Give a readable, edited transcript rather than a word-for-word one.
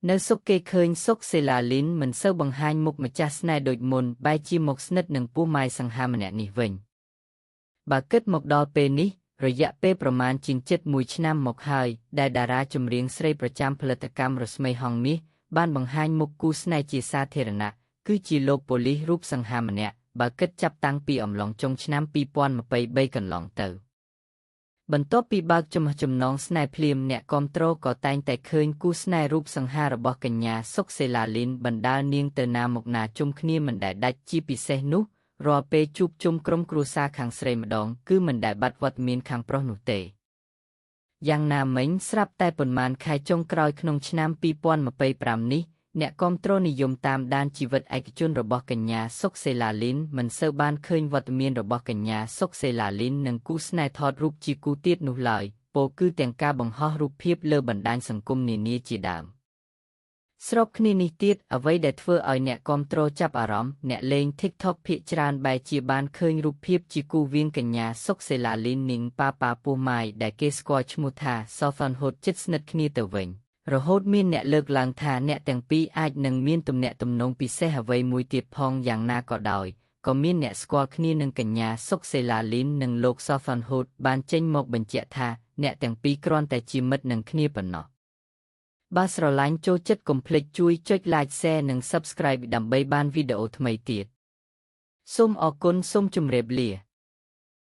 នៅសុកគេឃើញសុកសេឡាលីនមិនសូវបង្ហាញមុខម្ចាស់ស្នេហ៍ដូចមុនបែរជាមកស្និទ្ធនឹងពោះម៉ាយសង្ហាម្នាក់នេះវិញបើគិតមកដល់ពេលនេះរយៈពេលប្រមាណជាងជិត1ឆ្នាំមកហើយដែលតារាចម្រៀងស្រីប្រចាំផលិតកម្មរស្មីហង្សមាសបានបង្ហាញមុខគូស្នេហ៍ជាសាធារណៈគឺជាលោកប៉ូលីសរូបសង្ហាម្នាក់បើគិតចាប់តាំងពីអំឡុងចុងឆ្នាំ2023កន្លងទៅបន្ទាប់ពីបើកចំណងស្នេហ៍ភ្លាមអ្នកគាំទ្រក៏តែងតែឃើញគូស្នេហ៍រូបសង្ហារបស់កញ្ញាសុកសេឡាលីនបណ្ដើរនាងទៅណាមកណាជុំគ្នាមិនដែលដាច់ជាពិសេសនោះរាល់ពេលជួបជុំក្រុមគ្រួសារខាងស្រីម្ដងគឺមិនដែលបាត់វត្តមានខាងប្រុសនោះទេយ៉ាងណាមិញស្រាប់តែប៉ុន្មានខែចុងក្រោយក្នុងឆ្នាំ2025នេះអ្នកគាំទ្រនិយមតាមដានជីវិតឯកជនរបស់កញ្ញាសុកសេឡាលីនមិនសូវបានឃើញវត្តមានរបស់កញ្ញាសុកសេឡាលីននិងគូស្នេហ៍ថតរូបជាគូទៀតនោះឡើយពោលគឺទាំងការបង្ហោះរូបភាពលើបណ្ដាញសង្គមនានាជាដើមស្របគ្នានេះទៀតអ្វីដែលធ្វើឲ្យអ្នកគាំទ្រចាប់អារម្មណ៍អ្នកលេង TikTok ភាគច្រើនបែរជាបានឃើញរូបភាពជាគូវាងកញ្ញាសុកសេឡាលីននិងប៉ាប៉ាពោះម៉ាយដែលគេស្គាល់ឈ្មោះថា Sofan Hood ជិតស្និទ្ធគ្នាទៅវិញរហូតមានអ្នកលើកឡើងថាអ្នកទាំងពីរអាចនឹងមានទំនាក់ទំនងពិសេសអ្វីមួយទៀតផងយ៉ាងណាក៏ដោយក៏មានអ្នកស្គាល់គ្នានឹងកញ្ញាសុកសេឡាលីននិងលោក Sofan Hood បានចេញមកបញ្ជាក់ថាអ្នកទាំងពីរគ្រាន់តែជាមិត្តនឹងគ្នាប៉ុណ្ណោះបើស្រឡាញ់ចូលចិត្តកុំភ្លេចជួយចុច Like Share និង Subscribe ដើម្បីបានវីដេអូថ្មីទៀតសូមអរគុណសូមជម្រាបលា។